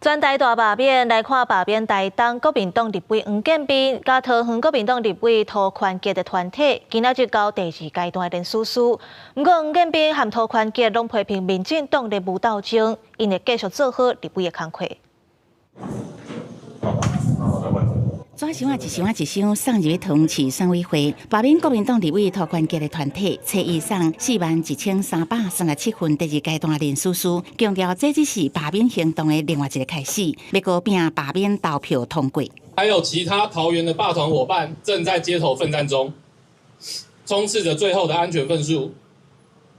全台大罷免，來看罷免台東國民黨立委黃建斌，佮桃園國民黨立委涂寬傑的團體，今仔日交第二階段的連署書。毋過黃建斌和涂寬傑攏批評民進黨的無鬥爭，𪜶會繼續做好立委的工課。紙箱仔一箱仔一箱送入去桃園市選委會，罷免國民黨立委涂寬傑的團體，初一送41,337份第二階段連署書，強調這只是罷免行動的另外一個開始，欲閣拚罷免投票通過。還有其他桃園的罷團夥伴正在街頭奮戰中，衝刺着最後的安全份數，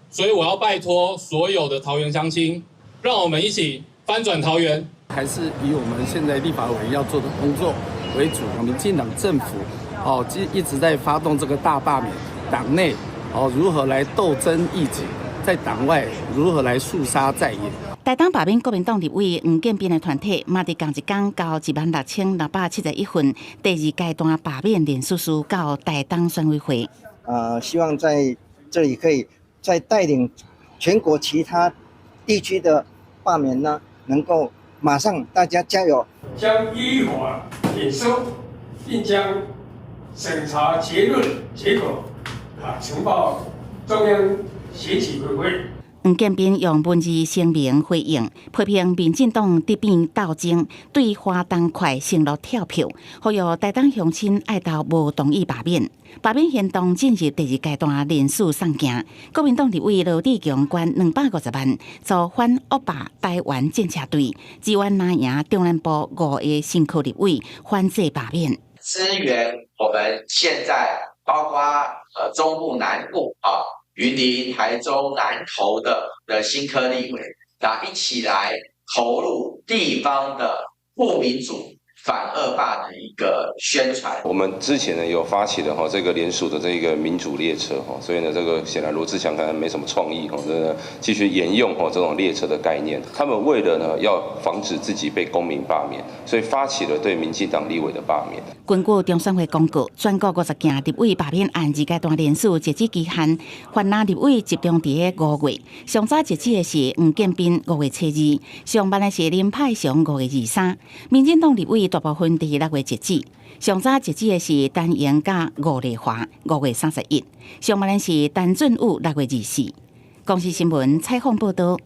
所以我要拜託所有的桃園鄉親，讓我們一起翻轉桃園。還是以我們現在立法委員要做的工作為主，民進黨政府哦，一直在發動這個大罷免，黨內哦如何來鬥爭異己，在黨外如何來肅殺在野。台東罷免國民黨立委黃建斌的團體，嘛佇仝一工交16,671份第二階段罷免連署書到台東選委會。希望在這裡可以再帶領全國其他地區的罷免呢，能夠馬上大家加油，將依法驗收，並將審查結論結果呈報中央選舉委員會。黃建斌用文字聲明回應，批評民進黨得變鬥爭，對花東塊承諾跳票，呼籲台東鄉親愛投無同意罷免。罷免行動進入第二階段連署送件，國民黨立委羅智強捐250萬，組反惡霸台灣戰車隊，支援藍營中南部五个新科立委反制罷免。支援我們現在包括中部南部啊，雲林、台中、南投的新科立委，那一起來投入地方的不民主、反惡霸的一個宣傳。我們之前呢有發起了哈這個聯署的這個民主列車哈，所以呢這個顯然羅智強可能沒什麼創意哈，這個繼續沿用哈這種列車的概念。他們為了呢要防止自己被公民罷免，所以發起了對民進黨立委的罷免。根據中選會公告，全國50件立委罷免案二階段連署截止期限，泛藍立委集中佇咧5月，上早截止的是黃建斌5月初二，上慢的是林派祥5月23。民進黨立委大部分佇6月截止，上早截止的是陳瑩佮吳麗華5月31，上慢的是陳俊武6月24。公視新聞採訪報道。